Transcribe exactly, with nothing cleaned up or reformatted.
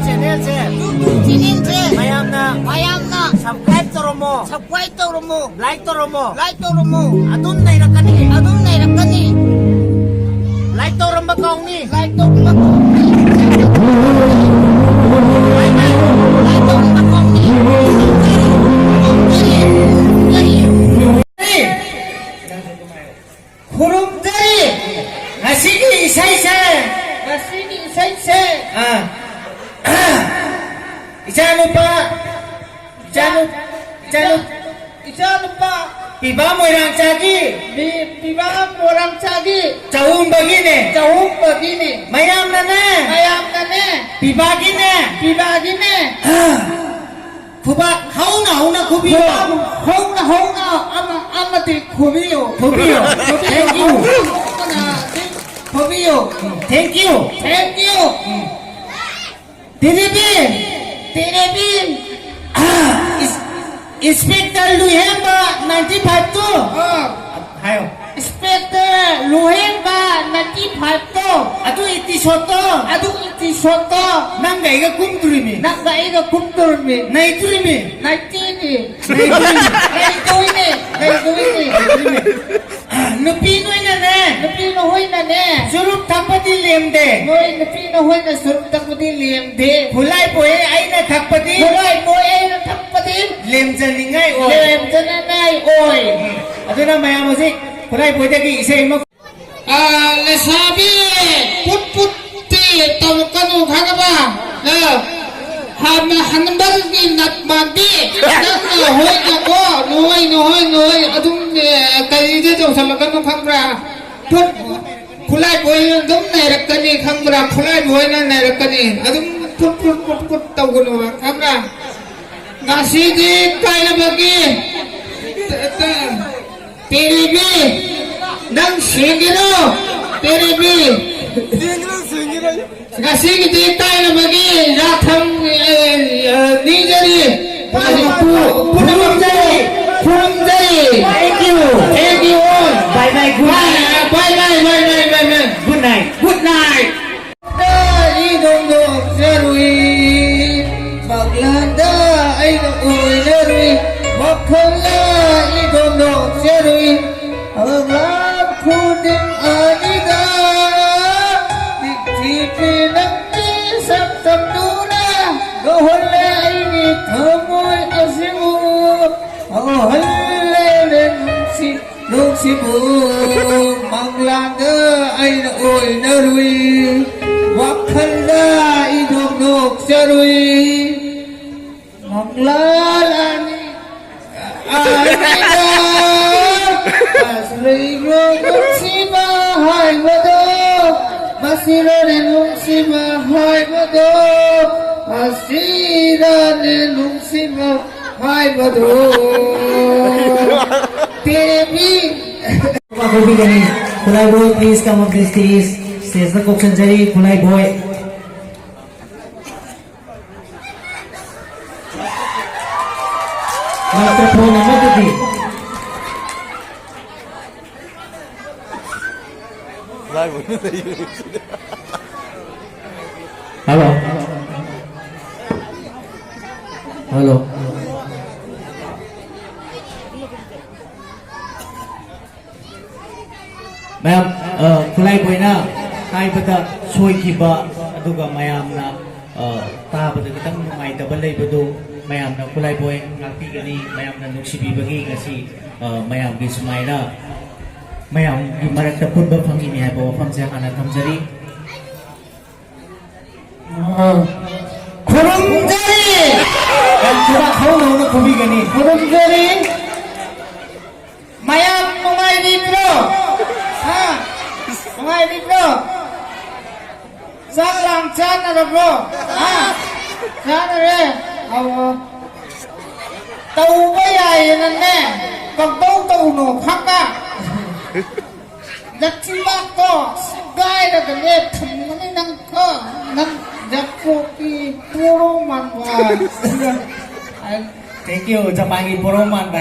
ꯆꯦꯅꯦꯜꯁꯦ, YouTube ꯆꯦꯅꯦꯜꯁꯦ ꯃꯌꯥꯝꯅ, ꯃꯌꯥꯝꯅ subscribe ꯇꯧꯔꯝꯃꯣ, subscribe ꯇꯧꯔꯝꯃꯣ, like ꯇꯧꯔꯝꯃꯣ, like ꯇꯧꯔꯝꯃꯣ꯫ ꯑꯗꯨꯝ ꯅꯩꯔꯛꯀꯅꯤ, ꯑꯗꯨꯝ ꯅꯩꯔꯛꯀꯅꯤ꯫ ꯂꯥꯏꯛ ꯇꯧꯔꯝꯕ ꯀꯥꯎꯅꯤ, ꯂꯥꯏꯛ ꯇꯧꯔꯝꯕ ꯀꯥꯎꯅꯤ꯫ ꯂꯥꯏꯛ ꯇꯧꯔꯝꯕ ꯀꯥꯎꯅꯤ꯫ ꯈꯨꯔꯨꯝꯖꯔꯤ꯫ ꯉꯁꯤꯒꯤ ꯏꯁꯩꯁꯦ, ꯉꯁꯤꯒꯤ ꯏꯁꯩꯁꯦ, ꯑꯥ, ꯏꯆꯥꯅꯨꯄꯥ, ꯏꯆꯥꯅꯨ-, ꯏꯆꯥꯅꯨ-, ꯏꯆꯥꯅꯨꯄꯥ ꯄꯤꯕꯥ ꯃꯣꯏꯔꯥꯡꯆꯥꯒꯤ, ꯄꯤ-, ꯄꯤꯕꯥ ꯃꯣꯏꯔꯥꯡꯆꯥꯒꯤ ꯆꯥꯍꯣꯡꯕꯒꯤꯅꯦ꯫ ꯆꯥꯍꯣꯡꯕꯒꯤꯅꯦ꯫ ꯃꯌꯥꯝꯅꯅꯦ, ꯃꯌꯥꯝꯅꯅꯦ ꯄꯤꯕꯥꯒꯤꯅꯦ, ꯄꯤꯕꯥꯒꯤꯅꯦ꯫ ꯈꯨꯕꯥꯛ ꯍꯧꯅ ꯍꯧꯅ ꯈꯨꯕꯤꯌꯣ꯫ ꯈꯨꯕꯥꯛ ꯍꯧꯅ ꯍꯧꯅ ꯑꯃ-, ꯑꯃꯗꯤ ꯈꯨꯕꯤꯌꯨ꯫ ꯈꯨꯕꯤꯌꯨ꯫ Thank you꯫ ꯍꯧꯅ ꯈꯨꯕꯤꯌꯨ꯫ Thank you꯫ Thank you꯫ ꯇꯦꯔꯦꯕꯤꯟ꯫ ꯇꯦꯔꯦꯕꯤꯟ꯫ ꯏꯟꯁ-, ꯏꯟꯁꯄꯦꯛꯇꯔ ꯂꯨꯍꯦꯟꯕ ninety five ꯇꯣ꯫ ꯑꯥ꯫ ꯍꯥꯏꯌꯣ꯫ ꯏꯟꯁꯄꯦꯛꯇꯔ ꯂꯨꯍꯦꯟꯕ ninety five ꯇꯣ꯫ ꯑꯗꯨ episode ꯇꯣ꯫ ꯑꯗꯨ episode ꯇꯣ꯫ ꯅꯪꯒ ꯑꯩꯒ ꯀꯨꯝꯗꯣꯔꯤꯃꯤ꯫ ꯅꯪꯒ ꯑꯩꯒ ꯀꯨꯝꯗꯣꯔꯤꯃꯤ꯫ ꯅꯩꯗꯣꯔꯤꯃꯤ꯫ ꯅꯩꯗꯣꯔꯤꯃꯤ꯫ ꯅꯩꯗꯣꯔꯤꯃꯤ꯫ ꯅꯩꯗꯣꯔꯤꯃꯤ꯫ ꯅꯩꯗꯣꯔꯤꯃꯤ꯫ ꯅꯨꯄꯤ ꯅꯣꯏꯅꯅꯦ꯫ ꯅꯨꯄꯤ ꯅꯈꯣꯏꯅꯅꯦ꯫ ꯆꯨꯔꯨꯞ ꯊꯛꯄꯗꯤ ꯂꯦꯝꯗꯦ꯫ ꯅꯣꯏ ꯅꯨꯄꯤ ꯅꯈꯣꯏꯅ ꯆꯨꯔꯨꯞ ꯊꯛꯄꯗꯤ ꯂꯦꯝꯗꯦ꯫ ꯈꯨꯠꯂꯥꯏ ꯄꯣꯛꯑꯦ ꯑꯩꯅ ꯊꯛꯄꯗꯤ꯫ ꯈꯨꯠꯂꯥꯏ ꯄꯣꯛꯑꯦ ꯑꯩꯅ ꯊꯛꯄꯗꯤ꯫ ꯂꯦꯝꯖꯅꯤꯡꯉꯥꯏ ꯑꯣꯏ꯫ ꯂꯦꯝꯖꯅꯤꯡꯉꯥꯏ ꯑꯣꯏ꯫ ꯑꯗꯨꯅ ꯃꯌꯥꯝ ꯍꯧꯖꯤꯛ ꯈꯨꯠꯂꯥꯏ ꯄꯣꯛꯑꯦꯗꯒꯤ ꯏꯁꯩ ꯑꯃ ꯑꯥ, ꯂꯩꯁꯥꯕꯤ ꯄꯨꯠ ꯄꯨꯠꯇꯤ ꯇꯧꯔꯛꯀꯅꯨ ꯈꯪꯉꯕ? ꯑꯥ, ꯍꯥꯟꯅ ꯍꯟꯕꯒꯤ ꯅꯠ ꯃꯥꯟꯕꯤ, ꯅꯪꯅ ꯍꯣꯏꯅꯀꯣ, ꯅꯣꯏ, ꯅꯣꯏ, ꯅꯣꯏ, ꯑꯗꯨꯝ, ꯑꯦ, ꯀꯔꯤꯗ ꯇꯧꯁꯜꯂꯛꯀꯅꯨ ꯈꯪꯕ꯭ꯔꯥ? ꯄꯨꯠ, ꯈꯨꯠꯂꯥꯏꯕꯣꯏꯅ ꯑꯗꯨꯝ ꯅꯩꯔꯛꯀꯅꯤ ꯈꯪꯕ꯭ꯔꯥ? ꯈꯨꯠꯂꯥꯏꯕꯣꯏꯅ ꯅꯩꯔꯛꯀꯅꯤ꯫ ꯑꯗꯨꯝ ꯄꯨꯠ, ꯄꯨꯠ, ꯄꯨꯠ, ꯄꯨꯠ ꯇꯧꯒꯅꯨꯕ ꯈꯪꯕ꯭ꯔꯥ? ꯉꯁꯤꯗꯤ ꯀꯥꯏꯅꯕꯒꯤ ꯇ-, ꯇ-, ꯇꯦꯔꯦꯕꯤ, ꯅꯪ ꯁꯦꯡꯒꯦꯔꯣ? ꯇꯦꯔꯦꯕꯤ꯫ ꯉꯁꯤꯒꯤꯗꯤ ꯀꯥꯏꯅꯕꯒꯤ ꯌꯥꯊꯪ, ꯑꯦ, ꯑꯦ, ꯅꯤꯖꯔꯤ꯫ ꯄꯨ-, ꯄꯨꯔꯝꯖꯔꯤ, ꯄꯨꯔꯝꯖꯔꯤ꯫ Thank you. Thank you all. Bye bye, good night. Bye, bye, bye, bye, bye, bye. Good night. Good night. ꯑꯩ ꯅꯣꯡꯗꯣꯡꯖꯔꯨꯏ꯫ ꯑꯅꯤꯗ ꯅꯤꯡꯊꯤꯕꯤ ꯅꯪꯒꯤ ꯁꯛꯇꯝꯗꯨꯅ ꯂꯣꯍꯜꯂꯦ ꯑꯩꯒꯤ ꯊꯃꯣꯏ ꯑꯁꯤꯕꯨ꯫ ꯐꯥꯎꯍꯜꯂꯦ ꯅꯨꯡꯁꯤ ꯅꯨꯡꯁꯤꯕꯨ꯫ ꯃꯪꯂꯥꯟꯗ ꯑꯩꯅ ꯑꯣꯏꯅꯔꯨꯏ, ꯋꯥꯈꯜꯗ ꯏꯅꯣꯛ ꯅꯣꯛꯆꯔꯨꯏ꯫ ꯃꯪꯂꯥꯟ ꯑꯅꯤ ꯑꯅꯤꯗ ꯑꯁꯤꯕ ꯅꯨꯡꯁꯤꯕ ꯍꯥꯏꯕꯗꯣ, ꯃꯁꯤꯔꯅꯦ ꯅꯨꯡꯁꯤꯕ ꯍꯥꯏꯕꯗꯣ, ꯃꯁꯤꯔꯅꯦ ꯅꯨꯡꯁꯤꯕ ꯍꯥꯏꯕꯗꯣ꯫ ꯇꯦꯕꯤ꯫ Khulaiboi, please come up the stage. Stage ꯀꯧꯁꯟꯖꯔꯤ, ꯈꯨꯂꯥꯏ ꯕꯣꯏ꯫ ꯃꯥꯏꯀ꯭ꯔꯣꯐꯣꯟ ꯑꯃꯗꯗꯤ꯫ ꯍꯜꯂꯣ꯫ ꯍꯜꯂꯣ꯫ ꯃꯌꯥꯝ, ꯑ, ꯈꯨꯠꯂꯥꯏꯕꯣꯏꯅ ꯍꯥꯏꯕꯗ ꯁꯣꯏꯈꯤꯕ, ꯑꯗꯨꯒ ꯃꯌꯥꯝꯅ, ꯑ, ꯇꯥꯕꯗ ꯈꯤꯇꯪ ꯅꯨꯡꯉꯥꯏꯇꯕ ꯂꯩꯕꯗꯨ ꯃꯌꯥꯝꯅ ꯈꯨꯠꯂꯥꯏꯕꯣꯏ ꯉꯥꯛꯄꯤꯒꯅꯤ꯫ ꯃꯌꯥꯝꯅ ꯅꯨꯡꯁꯤꯕꯤꯕꯒꯤ ꯉꯁꯤ, ꯑ, ꯃꯌꯥꯝꯒꯤ ꯁꯨꯃꯥꯏꯅ ꯃꯌꯥꯝꯒꯤ ꯃꯔꯛꯇ ꯄꯨꯟꯕ ꯐꯪꯉꯤꯅꯤ ꯍꯥꯏꯕ ꯋꯥꯐꯝꯁꯦ ꯍꯥꯟꯅ ꯊꯝꯖꯔꯤ꯫ ꯑ, ꯈꯨꯔꯨꯝꯖꯔꯤ꯫ ꯑꯦ, ꯈꯨꯕꯥꯛ ꯍꯧꯅ ꯍꯧꯅ ꯈꯨꯕꯤꯒꯅꯤ꯫ ꯈꯨꯔꯨꯝꯖꯔꯤ꯫ ꯃꯌꯥꯝ ꯅꯨꯡꯉꯥꯏꯔꯤꯕ꯭ꯔꯣ? ꯍꯥ? ꯅꯨꯡꯉꯥꯏꯔꯤꯕ꯭ꯔꯣ? ꯆꯥꯛ ꯂꯥꯡ ꯆꯥꯅꯔꯕ꯭ꯔꯣ? ꯍꯥ? ꯆꯥꯅꯔꯦ? ꯑꯣ꯫ ꯇꯧꯕ ꯌꯥꯏꯌꯦꯅꯅꯦ, ꯄꯪꯇꯧ ꯇꯧꯅꯣ, ꯈꯪꯉ? ꯖꯛꯁꯤꯕꯥꯛꯇꯣ ꯁꯦꯒꯥꯏꯔꯒꯅꯦ ꯊꯝꯒꯅꯤ ꯅꯪ ꯀꯣ, ꯅꯪ ꯖꯛꯄꯣꯛꯀꯤ ꯄꯣꯔꯣ ꯃꯥꯟꯕ꯫ Thank you, ꯖꯄꯥꯟꯒꯤ ꯄꯣꯔꯣ ꯃꯥꯟꯕ꯫